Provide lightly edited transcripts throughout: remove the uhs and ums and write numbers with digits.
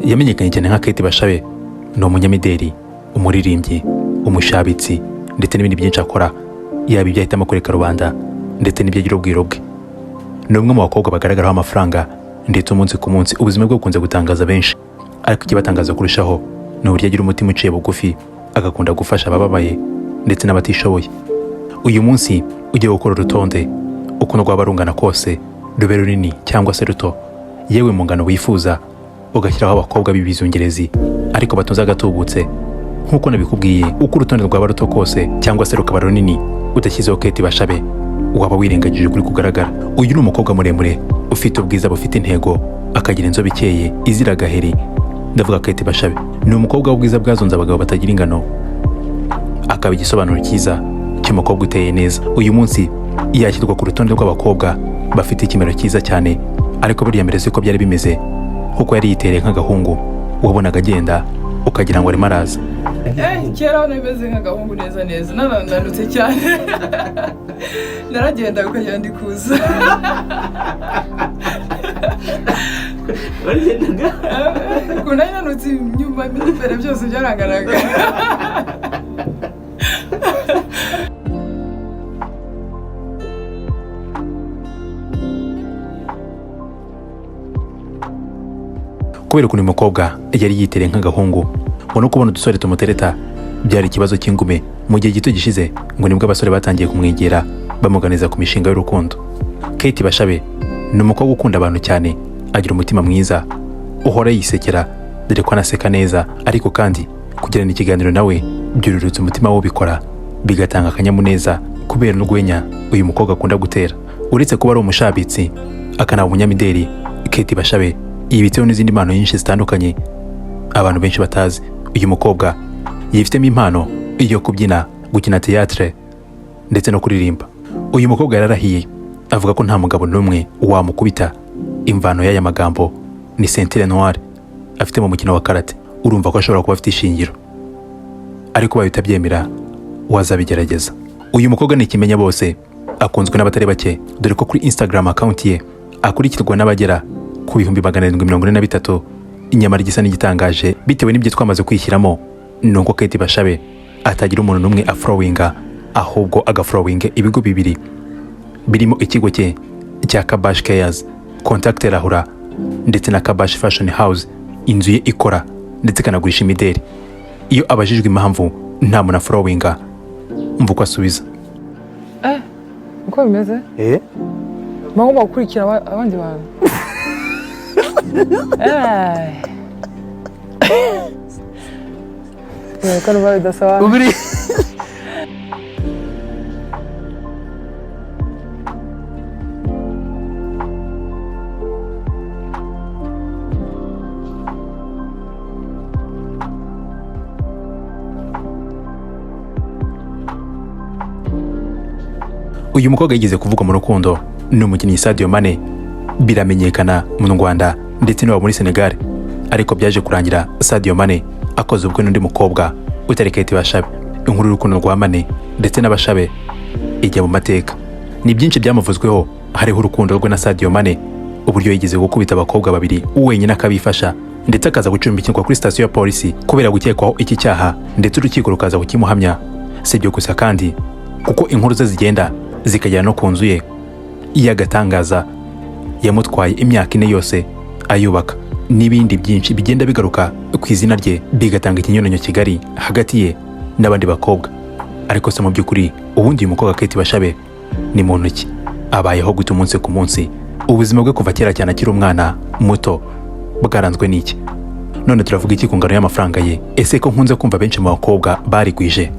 Yamenyekanye cyane nka Kate Bashabe. Ni umunyamideli, umuririmbyi, umushabitsi ndetse n'ibindi byinshi akora, yaba ibyo ahitamo kureka rubanda ndetse n'ibyo agira ubwiro bwe. Ni umwe mu bakobwa bagaragaraho amafaranga, ndetse umunsi ku munsi ubuzima bwe bukunze gutangaza benshi, ariko ikibatangaza kurushaho ni uburyo agira umutima uciye bugufi, agakunda gufasha abababaye ndetse n'abatishoboye. Uyu munsi ugiye gukora urutonde, ukuntu rwaba rungana kose, rube runini cyangwa se ruto, yewe mu ngano wifuza, ugashyiraho abakobwa b'ibizungerezi ariko batunze agatubutse. Nk'uko nabikubwiye, uko urutonde rwaba ruto kose cyangwa se rukaba runini, udashyizeho Kate Bashabe waba wirengagije ukuri kugaragara. Uyu ni umukobwa muremure ufite ubwiza bufite intego, akagira inzobe ikeye izira agaheri. Ndavuga Kate Bashabe. Ni umukobwa w'ubwiza bwazonze abagabo batagira ingano, akaba igisobanuro cyiza cy'umukobwa uteye neza. Uyu munsi yashyirwa ku rutonde rw'abakobwa bafite ikimero cyiza cyane, ariko buriya mbere siko byari bimeze, kuko yari yitereye nk'agahungu, wabonaga agenda ukagira ngo arimo araza. Kera nameze nk'agahungu neza neza, nananutse cyane, naragenda ukagira ndi kuza. Wagendaga? Ukuntu nari nanutse inyuma n'imbere byose byaranganaga. Kubera ukuntu uyu mukobwa yari yitereye nk'agahungu, ngo no kubona udusore tumutereta byari ikibazo cy'ingume. Mu gihe gito gishize ngo nibwo abasore batangiye kumwegera bamuganiza ku mishinga y'urukundo. Kate Bashabe ni umukobwa ukunda abantu cyane, agira umutima mwiza, uhora yisekera, dore ko anaseka neza, ariko kandi kugirana ikiganiro nawe byururutsa umutima w'ubikora, bigatanga akanyamuneza kubera n'urwenya uyu mukobwa akunda gutera. Uretse kuba ari umushabitsi akanaba umunyamideli, Kate Bashabe yibitseho n'izindi mpano nyinshi zitandukanye abantu benshi batazi. Uyu mukobwa yifitemo impano yo kubyina, gukina théâtre ndetse no kuririmba. Uyu mukobwa yararahiye avuga ko nta mugabo n'umwe wamukubita. Imvano y'aya magambo ni ceinture noire afite mu mukino wa karate. Urumva ko ashobora kuba afite ishingiro, ariko ubaye utabyemera wazabigerageza. Uyu mukobwa ni ikimenya bose, akunzwe n'abatari bake, dore ko kuri Instagram account ye akurikirwa n'abagera ku 743,000. Inyamara igisa n'igitangaje bitewe n'ibyo twamaze kwishyiramo ni uko Kate Bashabe atagira umuntu n'umwe afollowinga, ahubwo agafollowinga ibigo bibiri birimo ikigo cye cya Kabash Cares Contact Rahura ndetse na Kabash Fashion House, inzu ye ikora ndetse ikanagurisha imideli. Iyo abajijwe impamvu nta muntu afollowinga, umva uko asubiza. Uko bimeze? Eh? Mba ngomba gukurikira abandi bantu. Ko numva bidasobanutse. Ubiri. Uyu mukobwa yigeze kuvugwa mu rukundo ni umukinnyi Sadio Mane, biramenyekana mu Rwanda ndetse n'uwa muri Senegal, ariko byaje kurangira Sadio Mane akoze ubukwe n'undi mukobwa utari Kate Bashabe. Inkuru y'urukundo rwa Mane ndetse n'Abashabe ijya mu mateka. Ni byinshi byamuvuzweho, hariho urukundo rwe na Sadio Mane, uburyo yigeze gukubita abakobwa babiri wenyine akabifasha, ndetse akaza gucumbikirwa kuri sitasiyo ya polisi kubera gukekwaho iki cyaha, ndetse urukiko rukaza kukimuhamya. Si ibyo gusa kandi, kuko inkuru ze zigenda zikagera no ku nzu ye y'agatangaza yamutwaye imyaka 4 yose ayubaka, n'ibindi byinshi bigenda bigaruka ku izina rye, bigatanga ikinyuranyo kigari hagati ye n'abandi bakobwa. Ariko se mu by'ukuri ubundi uyu mukobwa Kate Bashabe ni muntu ki? Abayeho gute umunsi ku munsi? Ubuzima bwe kuva kera cyane akiri umwana muto bwaranzwe n'iki? None turavuga iki ku ngano y'amafaranga ye? Ese ko nkunze kumva benshi mu bakobwa barigwije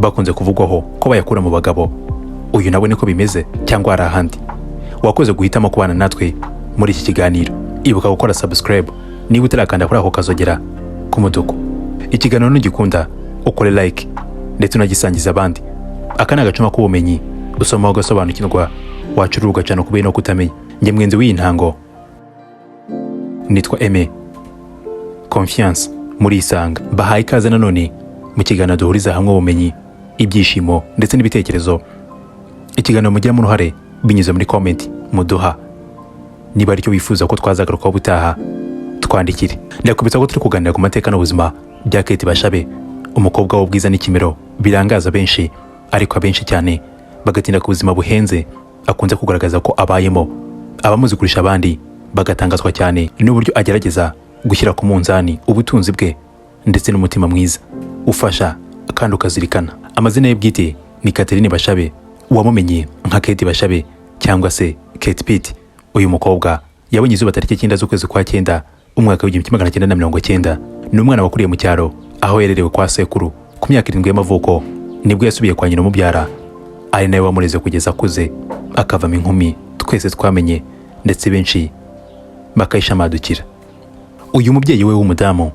bakunze kuvugwaho ko bayakura mu bagabo, uyu nawe niko bimeze cyangwa hari ahandi? Wakoze guhitamo kubana natwe muri iki kiganiro. Ibuka gukora subscribe niba utarakanda kuri ako kazogera k'umutuku. Ikiganiro nugikunda ukore like ndetse unagisangiza abandi. Aka ni agacuma k'ubumenyi, usoma ugasobanukirwa, wacurura ugacana ukubiri no kutamenya. Njye mwenzi w'iyi ntango nitwa Aime Confiance muri Isanga. Bahaye ikaze nanone mu kiganiro duhuriza hamwe ubumenyi, ibyishimo ndetse n'ibitekerezo. Ikiganiro mugiramo uruhare binyuze muri comment muduha. Niba aricyo wifuza ko twazagarukaho ubutaha, Twandikire. Ndakubitsa ko turi kuganira ku mateka n'ubuzima bya Kate Bashabe, umukobwa w'ubwiza n'ikimero birangaza benshi, ariko abenshi cyane bagatinda ku buzima buhenze akunze kugaragaza ko abayemo. Abamuzi kurusha abandi bagatangazwa cyane n'uburyo agerageza gushyira ku munzani ubutunzi bwe ndetse n'umutima mwiza ufasha kandi ukazirikana. Amazina ye bwite ni Catherine Bashabe, wamumenye nka Kate Bashabe cyangwa se Kate Pitt. Uyu mukobwa yabonye izuba tariki 9 z'ukwezi kwa 9, umwaka w'1990. Ni umwana wakuriye mu cyaro aho yarerewe kwa sekuru. Ku myaka 7 y'amavuko nibwo yasubiye kwa nyina umubyara, ari nawe wamureze kugeza akuze akavamo inkumi twese twamenye, ndetse benshi bakayishamadukira. Uyu mubyeyi we w'umudamu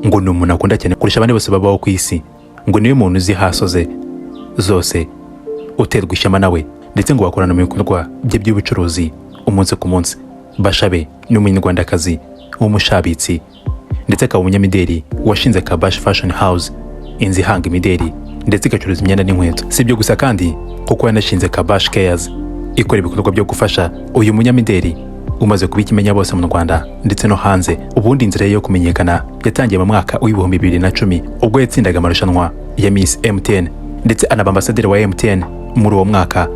ngo ni umuntu akunda cyane kurusha abandi bose babaho ku isi. Ngo niwe muntu uzi hasoze zose, uterwa ishema nawe, ndetse ngo bakorana mu bikorwa bye by'ubucuruzi umunsi ku munsi. Bashabe ni Umunyarwandakazi w'umushabitsi ndetse akaba umunyamideli washinze Kabash Fashion House, inzu ihanga imideli ndetse igacuruza imyenda n'inkweto. Si ibyo gusa kandi, kuko yanashinze Kabash Cares ikora ibikorwa byo gufasha. Uyu munyamideli umaze kuba ikimenya bose mu Rwanda ndetse no hanze, ubundi inzira ye yo kumenyekana yatangiye mu mwaka w'2010, ubwo yatsindaga amarushanwa ya Miss MTN ndetse anaba ambasaderi wa MTN muri uwo mwaka.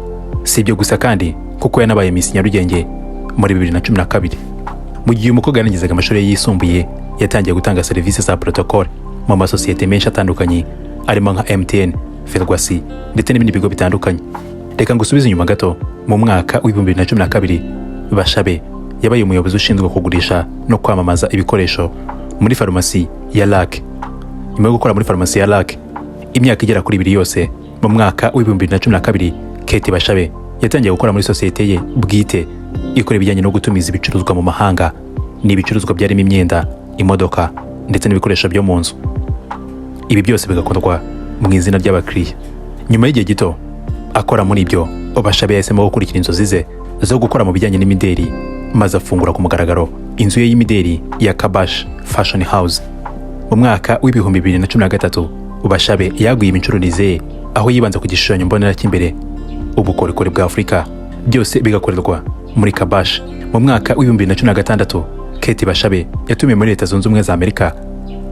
Si ibyo gusa kandi, kuko yanabaye Miss Nyarugenge muri 2012. Mu gihe uyu mukobwa yarangizaga amashuri ye yisumbuye, yatangiye gutanga serivisi za protocole mu masosiyete menshi atandukanye, arimo nka MTN, Ferwacy ndetse n'ibindi bigo bitandukanye. Reka ngusubize inyuma gato. Mu mwaka w'2012, Bashabe yabaye umuyobozi ushinzwe kugurisha no kwamamaza ibikoresho muri farumasi ya LAC. Nyuma yo gukora muri farumasi ya LAC imyaka igera kuri 2 yose, mu mwaka w'2012 Kate Bashabe yatangiye gukora muri sosiyete ye bwite ikora ibijyanye no gutumiza ibicuruzwa mu mahanga. Ni ibicuruzwa byarimo imyenda, imodoka ndetse n'ibikoresho byo mu nzu, ibi byose bigakorwa mu izina ry'abakiriya. Nyuma y'igihe gito akora muri ibyo, Bashabe yahisemo gukurikira inzozi ze zo gukora mu bijyanye n'imideli, maze afungura ku mugaragaro inzu ye y'imideli ya Kabash Fashion House. Mu mwaka w'2013, Bashabe yaguye imicururize ye, aho yibanze ku gishushanyo mbonera cy'imbere, ubukorikori bwa Afurika, byose bigakorerwa muri Kabash. Mu mwaka w'2016, Kate Bashabe yatumiwe muri Leta Zunze Ubumwe za Amerika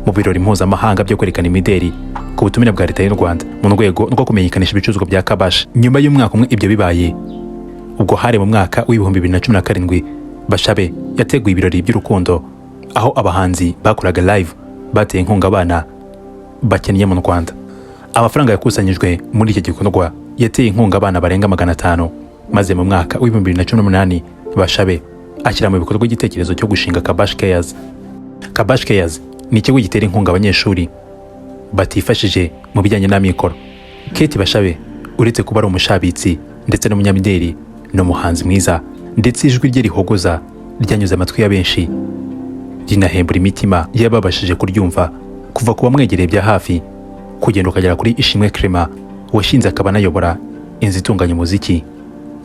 mu birori mpuzamahanga byo kwerekana imideli ku butumire bwa Leta y'u Rwanda, mu rwego rwo kumenyekanisha ibicuruzwa bya Kabash. Nyuma y'umwaka umwe ibyo bibaye, ubwo hari mu mwaka w'2017, Bashabe yateguye ibirori by'urukundo aho abahanzi bakoraga live bateye inkunga abana bakennye mu Rwanda. Amafaranga yakusanyijwe muri icyo gikorwa yateye inkunga abana barenga 500. Maze mu mwaka w'2018, Bashabe ashyira mu bikorwa igitekerezo cyo gushinga Kabash Cares. Kabash Cares ni ikigo gitera inkunga abanyeshuri batifashije mu bijyanye n'amikoro. Kate Bashabe, uretse kuba ari umushabitsi ndetse n'umunyamideli, ni umuhanzi mwiza, ndetse ijwi rye rihogoza ryanyuze amatwi ya benshi, rinahembura imitima y'ababashije kuryumva, kuva ku bamwegereye bya hafi kugenda ukagera kuri Ishimwe Clement washinze akaba anayobora inzu itunganya umuziki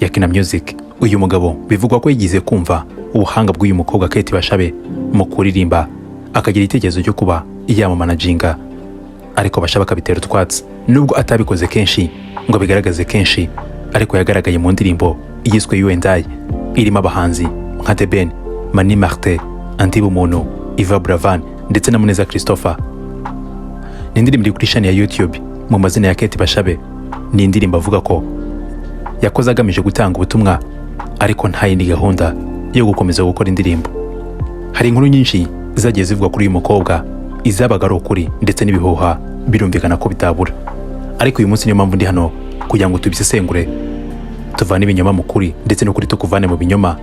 ya Kina Music. Uyu mugabo bivugwa ko yigize kumva ubuhanga bw'uyu mukobwa Kate Bashabe mu kuririmba, akagira igitekerezo cyo kuba yamumanaginga, ariko Bashabe akabitera utwatsi. Nubwo atabikoze kenshi ngo abigaragaze kenshi, ariko yagaragaye mu ndirimbo yiswe You and I, irimo abahanzi nka The Ben, Mani Martin, Andy Bumuntu, Yvan Buravan ndetse na Muneza Christopher. Ni indirimbo iri kuri channel ya YouTube mu mazina ya Kate Bashabe. Ni indirimbo avuga ko yakoze agamije gutanga ubutumwa, ariko nta yindi gahunda yo gukomeza gukora indirimbo. Hari inkuru nyinshi zagiye zivugwa kuri uyu mukobwa, izabaga ari ukuri ndetse n'ibihuha, birumvikana ko bitabura, ariko uyu munsi niyo mpamvu ndi hano kugira ngo tubisesengure, tuvane ibinyoma mu kuri ndetse n'ukuri tukuvane mu binyoma,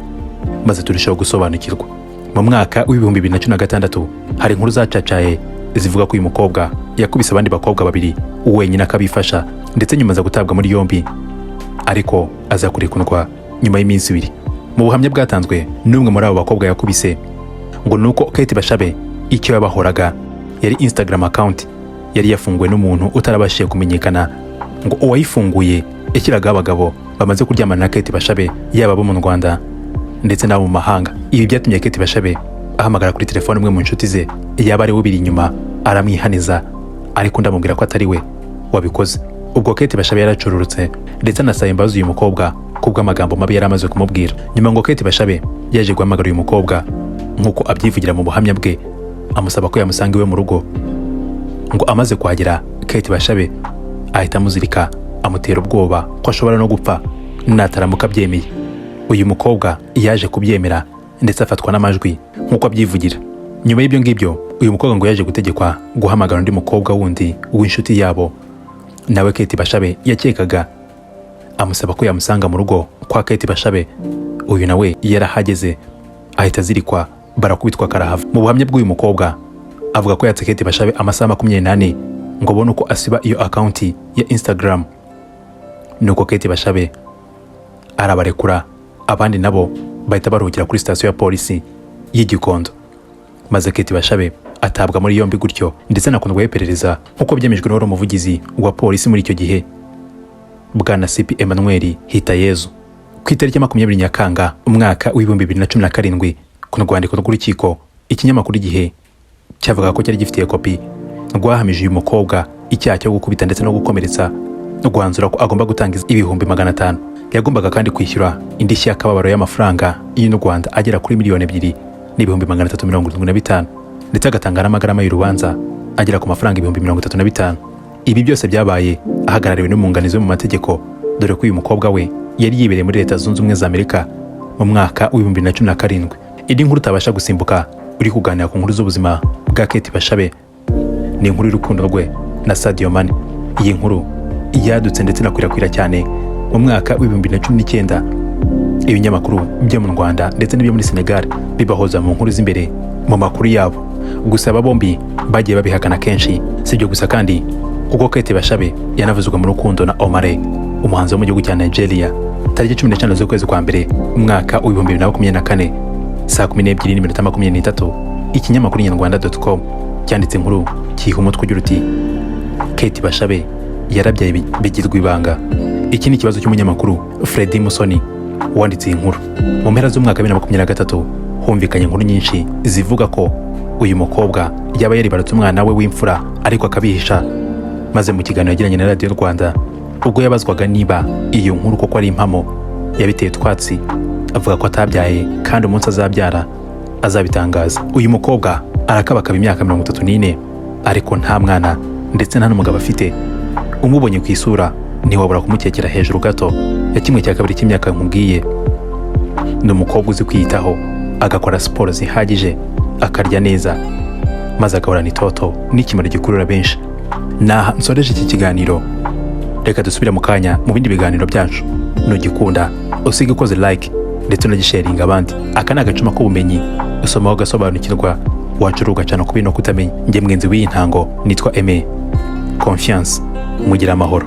maze turusheho gusobanukirwa. Mu mwaka w'2016, hari inkuru zacacaye zivuga ko uyu mukobwa yakubise abandi bakobwa babiri wenyine akabifasha, ndetse nyuma aza gutabwa muri yombi, ariko aza kurekurwa nyuma y'iminsi 2. Mu buhamya bwatanzwe n'umwe muri abo bakobwa yakubise, ngo ni uko Kate Bashabe icyo yabahoraga yari Instagram account yari yafunguwe n'umuntu utarabashije kumenyekana. Ngo uwayifunguye yashyiragaho abagabo bamaze kuryamana na Kate Bashabe, yaba abo mu Rwanda ndetse n'abo mu mahanga. Ibi byatumye Kate Bashabe ahamagara kuri telefone umwe mu nshuti ze yaba ari we ubiri inyuma, aramwihaniza, ariko undi amubwira ko atari we wabikoze. Ubwo Kate Bashabe yaracururutse, ndetse anasaba imbabazi uyu mukobwa kubw'amagambo mabi yari amaze kumubwira. Nyuma ngo Kate Bashabe yaje guhamagara uyu mukobwa. Nk'uko abyivugira mu buhamya bwe, amusaba ko yamusanga iwe mu rugo. Ngo amaze kuhagera, Kate Bashabe ahita amuzirika, amutera ubwoba ko ashobora no gupfa nataramuka abyemeye. Uyu mukobwa yaje kubyemera ndetse afatwa n'amajwi nk'uko abyivugira. Nyuma y'ibyo ngibyo, uyu mukobwa ngo yaje gutegekwa guhamagara undi mukobwa wundi w'inshuti yabo, nawe Kate Bashabe yakekaga, amusaba ko yamusanga mu rugo kwa Kate Bashabe. Uyu nawe yarahageze, ahita azirikwa, barakubitwa karahava. Mu buhamya bw'uyu mukobwa, avuga ko yatse Kate Bashabe amasaha 24 ngo abone uko asiba iyo account ya Instagram. Nuko Kate Bashabe arabarekura, abandi nabo bahita baruhukira kuri sitasiyo ya polisi y'i Gikondo, maze Kate Bashabe atabwa muri yombi gutyo, ndetse anakorwaho iperereza nk'uko byemejwe n'uwari umuvugizi wa polisi muri icyo gihe, Bwana CP Emmanuel Hitayezu. Ku itariki ya 20 Nyakanga umwaka w'2017, ku rwandiko rw'urukiko ikinyamakuru Igihe cyavugaga ko cyari gifitiye kopi, rwahamije uyu mukobwa icyaha cyo gukubita ndetse no gukomeretsa, rwanzura ko agomba gutanga 500,000. Yagombaga kandi kwishyura indishyi y'akababaro y'amafaranga y'u Rwanda agera kuri 2,375,000, ndetse agatanga n'amagarama y'urubanza agera ku mafaranga 35,000. Ibi byose byabaye ahagarariwe n'umwunganizi we mu mategeko, dore ko uyu mukobwa we yari yibereye muri Leta Zunze Ubumwe za Amerika mu mwaka w'2017. Indi nkuru utabasha gusimbuka uri kuganira ku nkuru z'ubuzima bwa Kate Bashabe ni inkuru y'urukundo rwe na Sadio Mane. Iyi nkuru yadutse ndetse inakwirakwira cyane mu mwaka w'2019. Ibinyamakuru byo mu Rwanda ndetse n'ibyo muri Senegal bibahoza mu nkuru z'imbere mu makuru yabo. Gusa aba bombi bagiye babihakana kenshi. Si ibyo gusa kandi, kuko Kate Bashabe yanavuzwe mu rukundo na Omah Lay, umuhanzi wo mu gihugu cya Nigeria. Tariki 15 z'ukwezi kwa mbere umwaka w'2024, saa 12:23, ikinyamakuru inyarwanda.com cyanditse inkuru kiha umutwe ugira uti: "Kate Bashabe yarabyaye bigirwa ibanga." Iki ni ikibazo cy'umunyamakuru Freddy Musoni wanditse iyi nkuru. Mu mpera z'umwaka wa 2023 humvikanye inkuru nyinshi zivuga ko uyu mukobwa yaba yaribarutse umwana we w'imfura ariko akabihisha. Maze mu kiganiro yagiranye na Radiyo Rwanda, ubwo yabazwaga niba iyo nkuru koko ari impamo, yabiteye utwatsi, avuga ko atabyaye kandi umunsi azabyara azabitangaza. Uyu mukobwa arakabakaba imyaka 34, ariko nta mwana ndetse nta n'umugabo afite. Umubonye ku isura ntiwabura kumukekera hejuru gato ya kimwe cya kabiri cy'imyaka nkubwiye. Ni umukobwa uzi kwiyitaho, agakora siporo zihagije, akarya neza, maze agahorana itoto n'ikimero gikurura benshi. Naha nsoreje iki kiganiro. Reka dusubire mu kanya mu bindi biganiro byacu. Nugikunda usige ukoze like ndetse unagisharinga abandi. Aka ni agacuma k'ubumenyi, usomaho ugasobanukirwa, wacura ugacana kubi no kutamenya. Njye mwenzi w'iyi ntango nitwa Aime Confiance. Mugira amahoro.